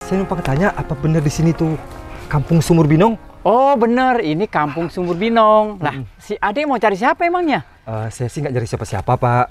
Saya numpang tanya, apa benar di sini tuh Kampung Sumur Binong? Oh bener, ini Kampung Sumur Binong. Lah, si Ade mau cari siapa emangnya? Saya sih nggak cari siapa-siapa, Pak.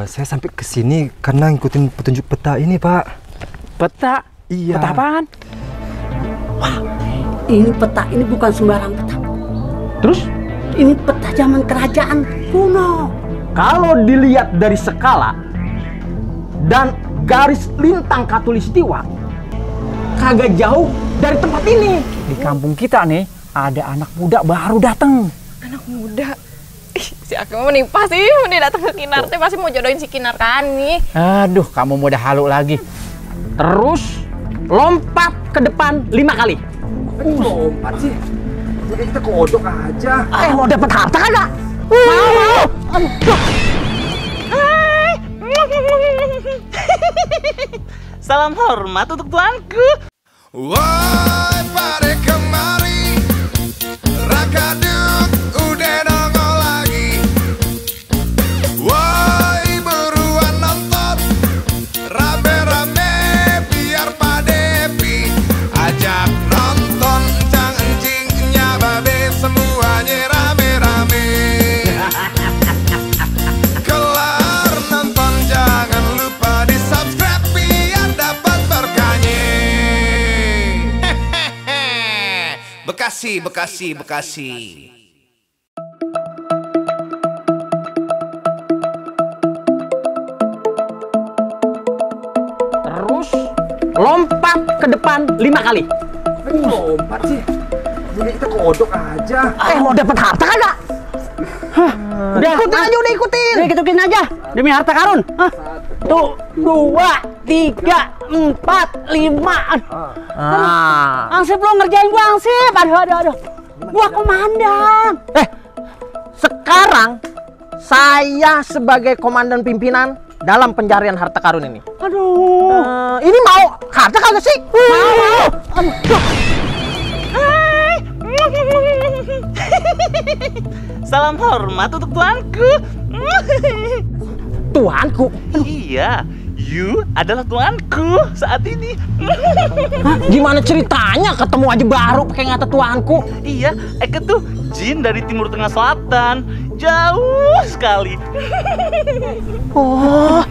Saya sampai ke sini karena ngikutin petunjuk peta ini, Pak. Peta? Iya. Peta apaan? Wah, ini peta ini bukan sembarang peta. Terus? Ini peta zaman kerajaan kuno. Kalau dilihat dari skala dan garis lintang khatulistiwa, kagak jauh dari tempat ini. Di kampung kita nih, ada anak muda baru datang. Anak muda? Ih, si Aki mau nimpah sih, dia datang ke Kinar, pasti mau jodohin si Kinar kan nih. Aduh, kamu muda halu lagi. Terus lompat ke depan 5 kali. Lompat sih. Udah kita kodok aja. Mau dapat harta kagak? Mau. Salam hormat untuk tuanku. Woi, pada kemari, Rakaduk udah nongol lagi. Woi, buruan nonton, rame-rame biar Pak Depi ajak nonton, jangan cingnya babe semuanya rame-rame. Kelar nonton jangan lupa di subscribe biar dapat berkahnya. Bekasi, Bekasi, Bekasi. Terus lompat ke depan 5 kali. Lompat sih. Udah kita kodok aja. Mau dapat harta kagak? Udah ikutin aja, udah ikutin. Udah ikutin aja demi harta karun. Tuh, 2, 3, 4, 5. Ansip lo ngerjain gua, Ansip. Aduh. Gua komandan. Sekarang saya sebagai komandan pimpinan dalam pencarian harta karun ini. Aduh. Ini mau harta kagak sih? Mau. Salam hormat untuk tuanku. Tuanku. Iya, you adalah tuanku saat ini. Gimana ceritanya ketemu aja baru pakai ngata tuanku? Iya, Eke tuh jin dari timur tengah selatan. Jauh sekali. Oh,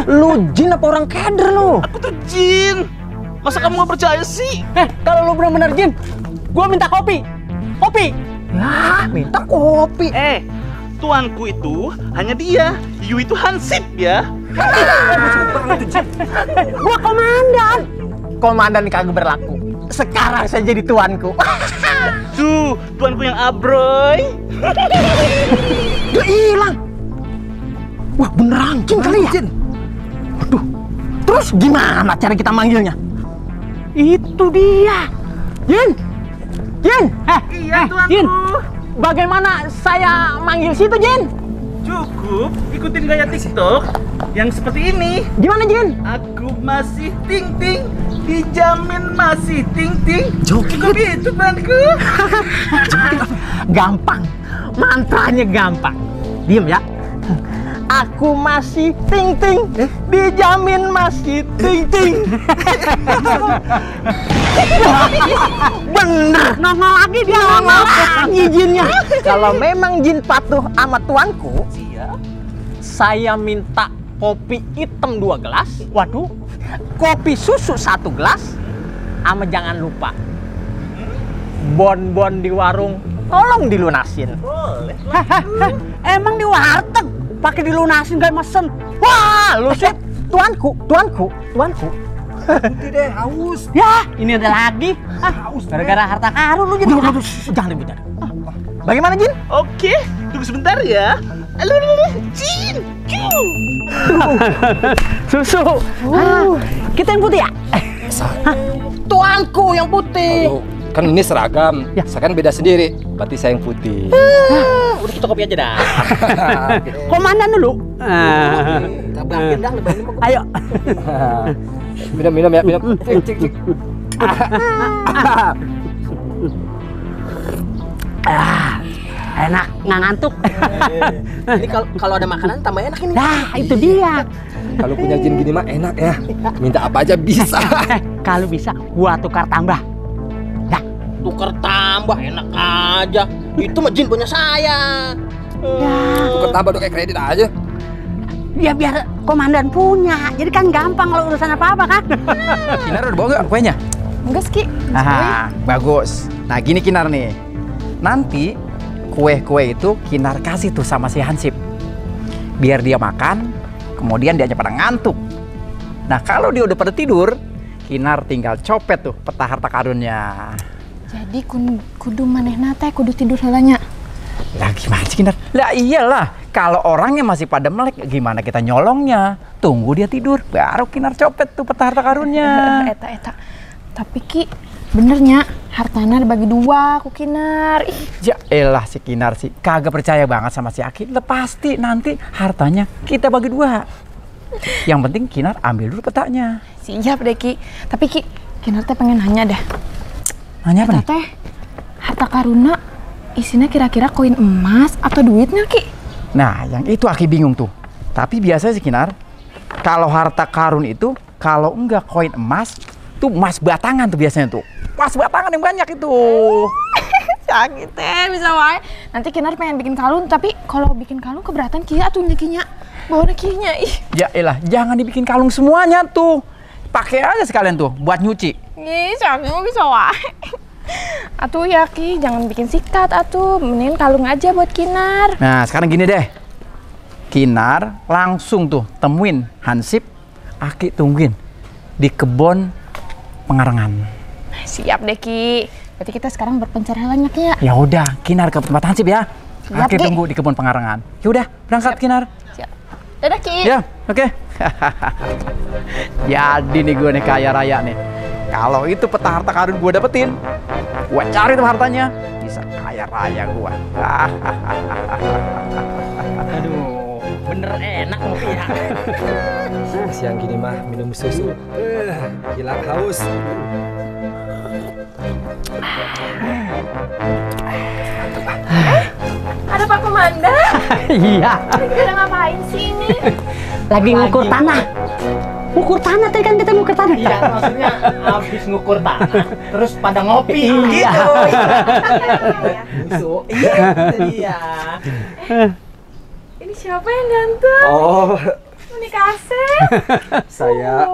lu jin apa orang keder lu? Aku tuh jin. Masa kamu gak percaya sih? Kalau lu benar-benar jin, gua minta kopi. Kopi. Lah, minta kopi. Tuanku itu hanya dia. You itu hansip ya. Gua komandan. Komandan kagak berlaku. Sekarang saya jadi tuanku. Tuh, tuanku yang abroy. Udah hilang. Wah, beneran jin kali ya? Waduh. Terus gimana cara kita manggilnya? Itu dia. Jin. Jin. Iya, tuanku. Jin. Bagaimana saya manggil situ, Jin? Cukup ikutin gaya TikTok yang seperti ini. Gimana, Jin? Aku masih ting-ting, dijamin masih ting-ting. Joget. Cukup itu, tuanku. Gampang. Mantranya gampang. Diem ya. Aku masih ting-ting, dijamin masih ting-ting. Bener. Nongol lagi dia. Nongol lagi jinnya. Kalau memang jin patuh sama tuanku, saya minta kopi hitam 2 gelas. Waduh. Kopi susu 1 gelas. Sama jangan lupa bon-bon di warung tolong dilunasin. Boleh. Emang di warteg pakai dilunasin kayak mesen. Wah, lu sih tuanku. Nanti deh, haus. Ya, ini ada lagi. Gara-gara harta karun lu jadi. Jangan ribut. Bagaimana, Jin? Oke, tunggu sebentar ya. Halo, jin. Susu. Kita yang putih ya? Tuanku yang putih. Oh, kan ini seragam. Saya kan beda sendiri. Berarti saya yang putih. Udah kita kopi aja dah. Komandan dulu. Ayo. Minum ya, minum. Cik. Enak, nggak ngantuk. Ini kalau ada makanan tambah enak ini. Nah, itu dia. Kalau punya jin gini mah enak ya. Minta apa aja bisa. Kalau bisa gua tukar tambah. Dah. Tukar tambah enak aja. Itu mah jin punya saya. Tukar tambah tuh kayak kredit aja. Ya biar komandan punya. Jadi kan gampang kalau urusan apa-apa kan. Kinar udah bawa nggak kuenya? Enggak, Ki. Bagus. Nah gini Kinar nih. Nanti kue-kue itu Kinar kasih tuh sama si Hansip. Biar dia makan, kemudian dia pada ngantuk. Nah kalau dia udah pada tidur, Kinar tinggal copet tuh peta harta karunnya. Jadi kudu manehna teh kudu tidur heulanya. Lah gimana sih Kinar? Lah iyalah, kalau orangnya masih pada melek, gimana kita nyolongnya? Tunggu dia tidur, baru Kinar copet tuh peta harta karunnya. Eta. Tapi Ki, benernya hartana dibagi dua ku Kinar. Ih. Ya elah si Kinar sih, kagak percaya banget sama si Aki. Pasti nanti hartanya kita bagi dua. Yang penting Kinar ambil dulu petanya. Siap deh Ki. Tapi Ki, Kinar teh pengen nanya dah. Nanya apa nih? Teh, harta karuna isinya kira-kira koin emas atau duitnya Ki? Nah yang itu Aki bingung tuh. Tapi biasanya si Kinar, kalau harta karun itu, kalau enggak koin emas, tuh emas batangan tuh biasanya tuh. Emas batangan yang banyak itu. Sakit teh bisa wae. Nanti Kinar pengen bikin kalung, tapi kalau bikin kalung keberatan Kia tuh nyekinya. Bawa kinya ih. Ya elah, jangan dibikin kalung semuanya tuh. Pakai aja sekalian tuh buat nyuci. Ih, sakit mah bisa wae. Atuh ya Ki, jangan bikin sikat atuh. Mending kalung aja buat Kinar. Nah sekarang gini deh. Kinar langsung tuh temuin Hansip, Aki tungguin di kebun pengarangan. Siap deh Ki. Berarti kita sekarang berpencar heulanya Ki ya. Ya udah, Kinar ke tempat Hansip ya. Siap, Aki Ki. tunggu di kebun pengarangan. Ya udah, berangkat Kinar. Siap. Dadah Ki. Ya, oke. Jadi nih gue nih kaya raya nih. Kalau itu peta harta karun gue dapetin, gue cari tuh hartanya, bisa kaya raya gue. Aduh, bener enak ngopi ya. Siang gini mah minum susu. Hilang haus. Ada Pak Komandan. Iya. Kita ngapain sih ini? Lagi ngukur tanah. Ngukur tanah tadi kan kita ngukur tanah. Iya, maksudnya habis ngukur tanah, terus pada ngopi Iya. gitu. Musuh. Iya. Ini siapa yang ganteng? Oh, Ini Kasep. saya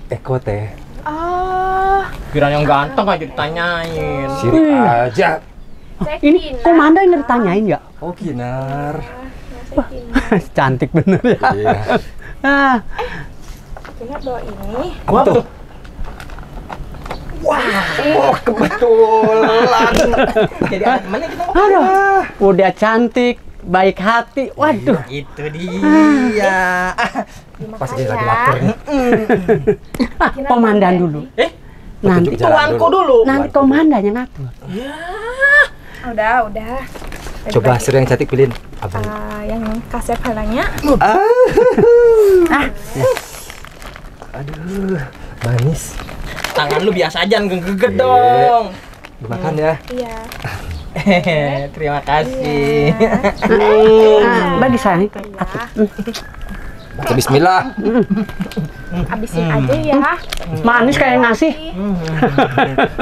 Eko teh. Oh, Kira yang ganteng aja ditanyain. Sirik aja. Ini komandan yang ditanyain ya? Oh, Kinar. Cantik bener ya. Iya. Ah, Kinar bawa ini. Apa tuh? Oh, kebetulan. Jadi ada temannya kita ngopi. aduh, udah cantik, baik hati. Waduh. Itu dia. Pas dia lagi lapar nih. Komandan dulu. Nanti Tuanku dulu. nanti komandannya ngatur. Udah. Coba Sri yang cantik pilihin. Abang. Yang Kasep halanya. Aduh, manis. Tangan lu biasa aja, geget dong. Dimakan ya. Iya. Terima kasih. Bagi saya. Baca bismillah. Habisin aja ya. Manis kayak ngasih.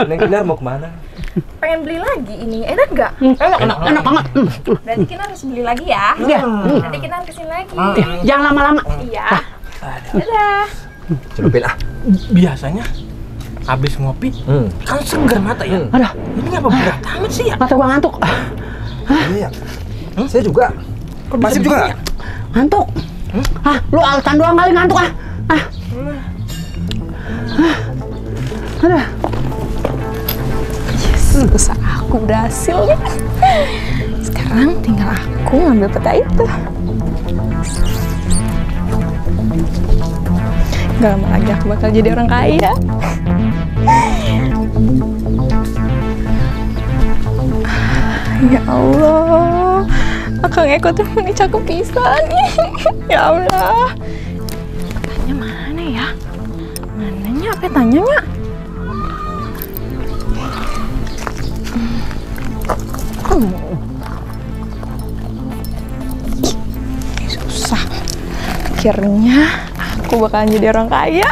Neng Kinar mau kemana? Pengen beli lagi ini. Enak nggak? Enak banget. Berarti Kinar harus beli lagi ya. Iya. Nanti Kinar kesini lagi. Jangan lama-lama. Iya. Dadah. Celupin ah. Biasanya habis ngopi kan segar mata ya. Aduh, Ini ngapa berat amat sih ya? mata gua ngantuk. Iya. Saya juga. Masih juga. Ngantuk. Ah, lu alasan doang kali ngantuk ah. Aduh. Usaha aku berhasil. Sekarang tinggal aku ngambil peta itu. Gak lama lagi aku bakal jadi orang kaya. Ya Allah, Akang Eko tuh ini cakep pisan. Ya Allah. Petanya mana ya? Mananya petanya nya? Susah. Akhirnya aku bakalan jadi orang kaya.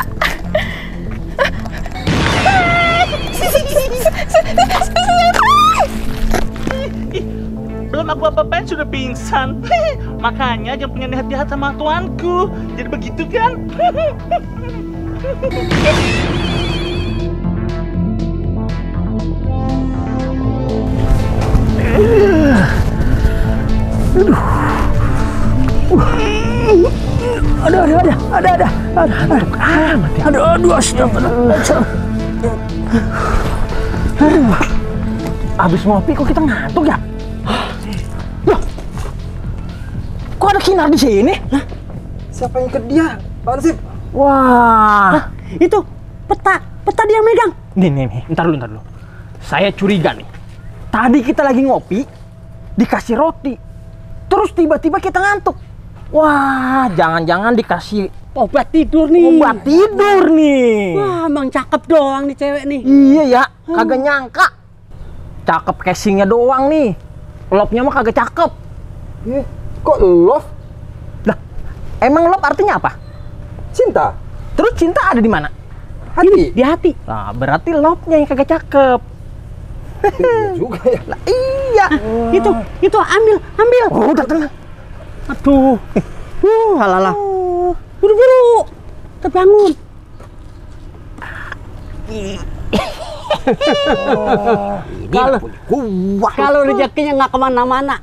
aku apa-apain sudah pingsan. Makanya jangan punya niat jahat sama tuanku. Jadi begitu kan? Abis ngopi kok kita ngantuk ya? Loh, kok ada Kinar di sini? Siapa yang ke dia, Pak Hansip? Wah, Itu peta dia yang megang. nih, ntar dulu. Saya curiga nih. Tadi kita lagi ngopi, dikasih roti, terus tiba-tiba kita ngantuk. Wah, jangan-jangan dikasih Obat tidur nih. obat tidur nih. Wah, emang cakep doang nih cewek nih. Iya ya, kagak nyangka. Cakep casingnya doang nih. Love-nya mah kagak cakep. Kok love? Lah, emang love artinya apa? Cinta? Terus cinta ada di mana? Hati? Di hati. Nah, berarti love-nya yang kagak cakep. Iya juga ya. Lah, iya. Itu ambil. Oh, udah tenang. Aduh. Halalah. Buru-buru. Terbangun. Kalau rezekinya nggak kemana-mana,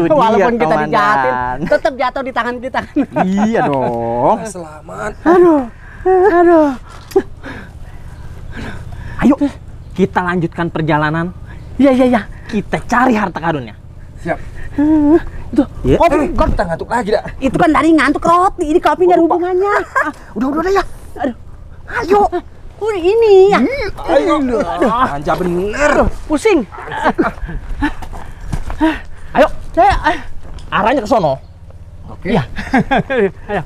walaupun kita Komandan. dijahatin, tetap jatuh di tangan kita. Iya dong. Selamat. Aduh. Ayo, kita lanjutkan perjalanan. Iya. Kita cari harta karunnya. Siap. Ya. Kopi, kok kita ngantuk lagi dah. Itu kan dari ngantuk roti, ini kopi nggak ada hubungannya. Udah ya. Ayo. Ini ya. Ayo. Manja bener. Pusing. Ayo, arahnya ke sono. Oke. Iya. Ayo.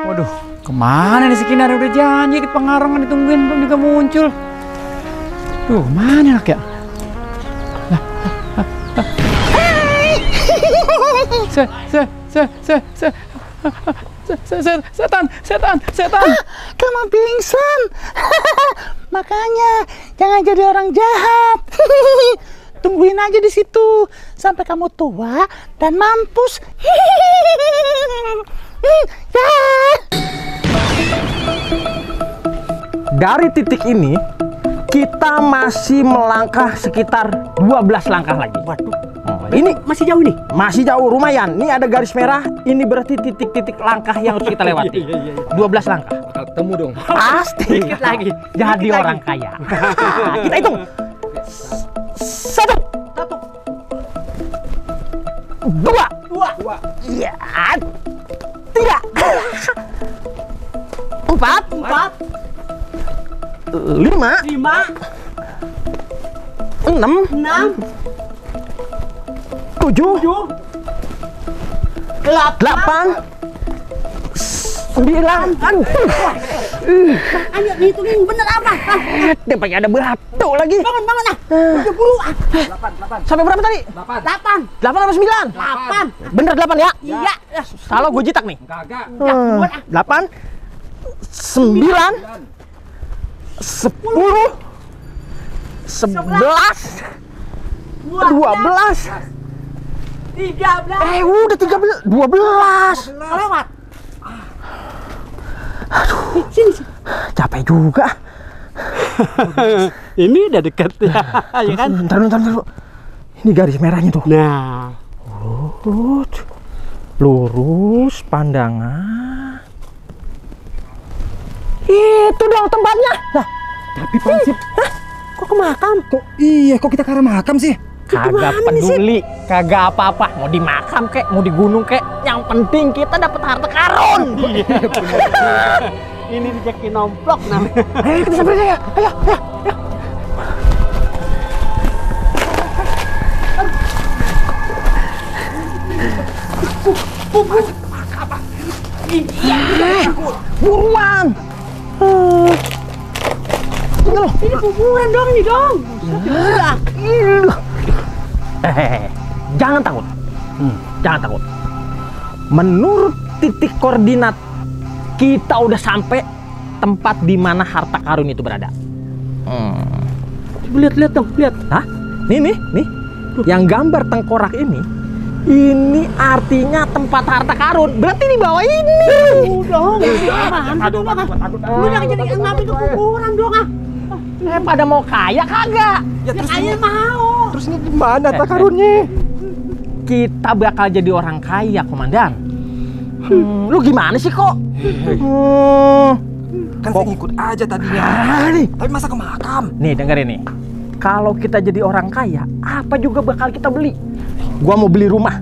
Waduh, kemana nih si Kinar? Udah janji di Pengarongan ditungguin belum juga muncul. Duh, mana anak ya? Setan. Kamu pingsan. Makanya jangan jadi orang jahat. Tungguin aja di situ sampai kamu tua dan mampus. Dari titik ini kita masih melangkah sekitar 12 langkah lagi. Waduh. Ini Masih jauh nih. masih jauh, lumayan. Ini ada garis merah. Ini berarti titik-titik langkah yang harus kita lewati. 12 langkah. Bakal ketemu dong. Pasti. Dikit lagi. Jadi orang kaya. Kita hitung. Satu. Dua. Iya. Tiga. Empat. Lima. 6. 7. 8. 9. Aduh. Ayo dihitungin bener apa? Pakai ada batu lagi. Bangun ah. Udah buru ah. Sampai berapa tadi? 8. 8 apa 9? 8. Bener 8 ya? Iya. Salah gue jitak nih. Kagak. 8 9 10 11 12 13. udah 13 12 Lewat. Aduh. Sini. capek juga. Ini udah deket ya, ya kan? Ntar dulu. Ini garis merahnya tuh. Nah, Lurus pandangan. Itu dong tempatnya. Lah, Tapi Pak Hansip, kok ke makam? kok kita ke arah makam sih? kagak peduli, kagak apa-apa. Mau di makam kek, mau di gunung kek, yang penting kita dapat harta karun. Ini rezeki nomplok namanya. Ayo kita sampai aja. Ayo. Buruan. Ini kuburan dong nih dong. Jangan takut. Jangan takut. Menurut titik koordinat. Kita udah sampai tempat di mana harta karun itu berada. Lihat dong, lihat. Hah? Nih. Yang gambar tengkorak ini artinya tempat harta karun. Berarti di bawah ini. Aduh, Lu jangan jadi ngambil ke kuburan dong ah. Pada mau kaya kagak? Ya terus Kayaknya mau. terus ini gimana harta karunnya? Kita bakal jadi orang kaya, Komandan. Lu gimana sih kok? Kan saya ngikut aja tadinya. Tapi masa ke makam? Nih dengerin nih. Kalau kita jadi orang kaya, apa juga bakal kita beli. Gua mau beli rumah,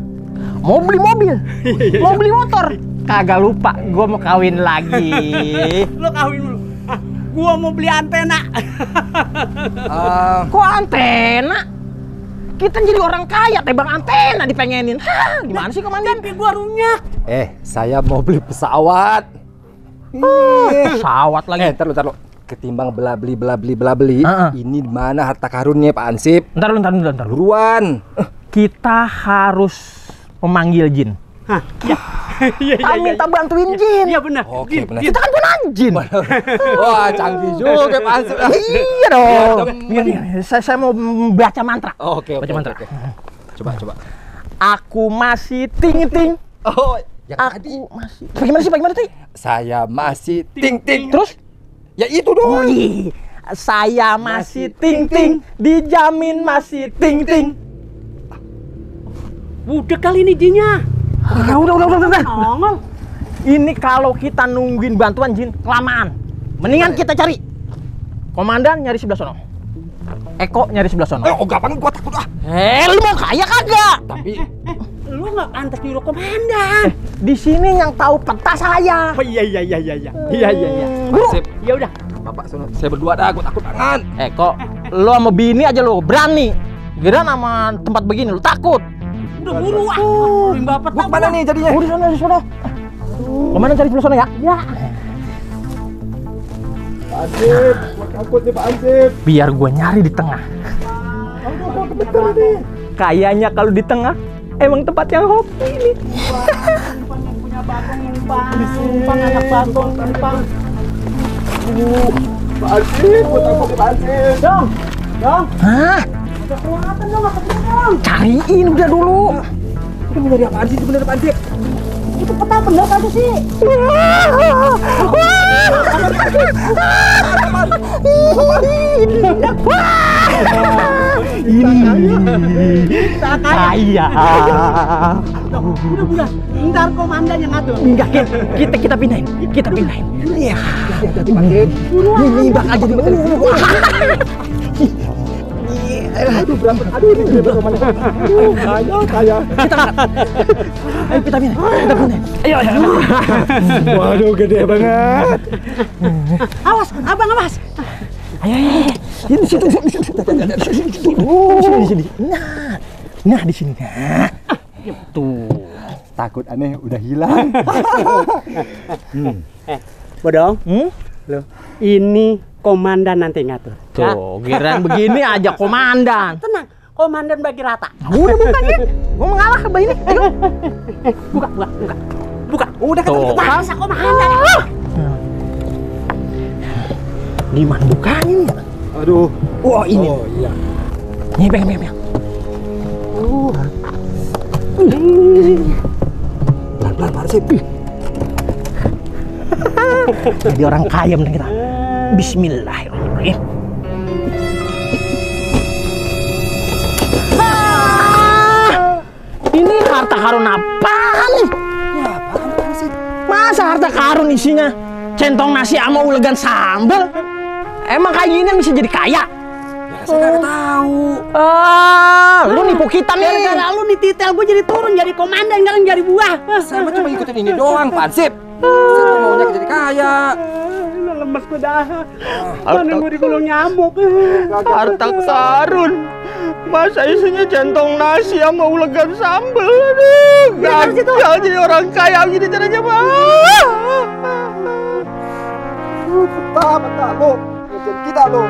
mau beli mobil, mau beli motor. Kagak lupa, gua mau kawin lagi. Lo kawin dulu. Gua mau beli antena. Kok antena? Kita jadi orang kaya, tebang antena dipengenin. Hah, gimana sih Komandan? Gua runyak. Saya mau beli pesawat. Pesawat lagi. Ntar lu. Ketimbang bela beli. Ini di mana harta karunnya Pak Ansip? Ntar lu. Buruan. Kita harus memanggil jin. Hah? Kita minta bantuin jin. Iya benar. Oke, benar. Kita kan punya jin. Wah, canggih juga Pak Ansip. Iya dong. Saya mau baca mantra. Oke. Baca mantra. Coba. Aku masih ting. Oh, Aku masih. Bagaimana sih? Saya masih ting. Terus? Ya itu dong. Saya masih ting. Dijamin masih ting. Udah kali ini jinnya. Udah. Nongol. Ini kalau kita nungguin bantuan jin kelamaan. Mendingan kita cari. Komandan nyari sebelah sono. Eko nyari sebelah sono. Oh, gampang gua takut ah. Lu mau kaya kagak? Tapi Lu nggak pantas nyuruh komandan. Di sini yang tahu peta saya. Oh iya. Ansip, Ya udah. Bapak sono. Saya berdua dah, gua takut banget. Eko, lu sama bini aja lu berani. Kira nama tempat begini lu takut. Udah buru ah. Ring bapak. Gua kemana nih jadinya? Di sono. Komandan cari sebelah sono ya. Ya. Pak Ansip, gua takut nih Pak Ansip. Biar gua nyari di tengah. Kayaknya kalau di tengah emang tempat yang hoki ini. Punya bakong numpang anak bakong numpang. Pak Ansip, gua takut nih Pak Ansip. Dong. Hah? Ada kelihatan dong, dong. Cariin udah dulu. Itu mau nyari apaan sih sebenarnya Pak Ansip? Itu peta bener aja sih. Kaya. Udah. Ntar komandan yang ngatur. Enggak, kita pindahin. Iya. Ini bakal jadi Aduh, berantem. Aduh, ini gede banget. Kaya. kita angkat. Ayo kita pindahin. Ayo. Waduh, gede banget. Awas, abang awas. Ayo. Ini situ. Di sini. Nah, di sini. Tuh. Takut aneh udah hilang. Bodong. Loh, ini komandan nanti ngatur. Tuh, giliran begini aja komandan. Tenang, komandan bagi rata. Udah bukain. Gua mengalah ke ini. Ayo. Buka. Udah Tuh. Masa komandan? Gimana bukanya nih? Aduh. Wah, ini. Oh iya. Nih, pegang. Pelan-pelan Pak Ansip. Jadi orang kaya bener kita. Bismillahirrahmanirrahim. Ini harta karun apaan nih? Ya, apaan Pak Ansip? Masa harta karun isinya centong nasi sama ulegan sambal? Emang kayak gini yang bisa jadi kaya? Ya, saya nggak tahu. Lu nipu kita nih. Gara-gara lu nih titel gue jadi turun jadi komandan, sekarang jadi buah. Saya mah cuma ngikutin ini doang Pak Ansip. Saya tuh maunya jadi kaya. Lemes gue dah. Mana gue digulung nyamuk. Harta karun. Masa isinya centong nasi sama ulegan sambal? Aduh, gagal jadi orang kaya gini caranya, Pak. Betah lo. Ngerjain kita lo.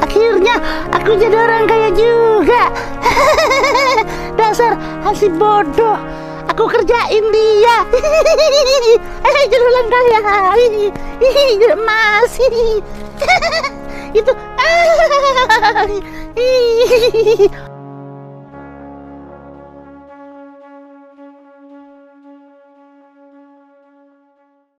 Akhirnya aku jadi orang kaya juga. Dasar Hansip bodoh. Aku kerjain dia. Jadi orang kaya. Jadi masih. Itu.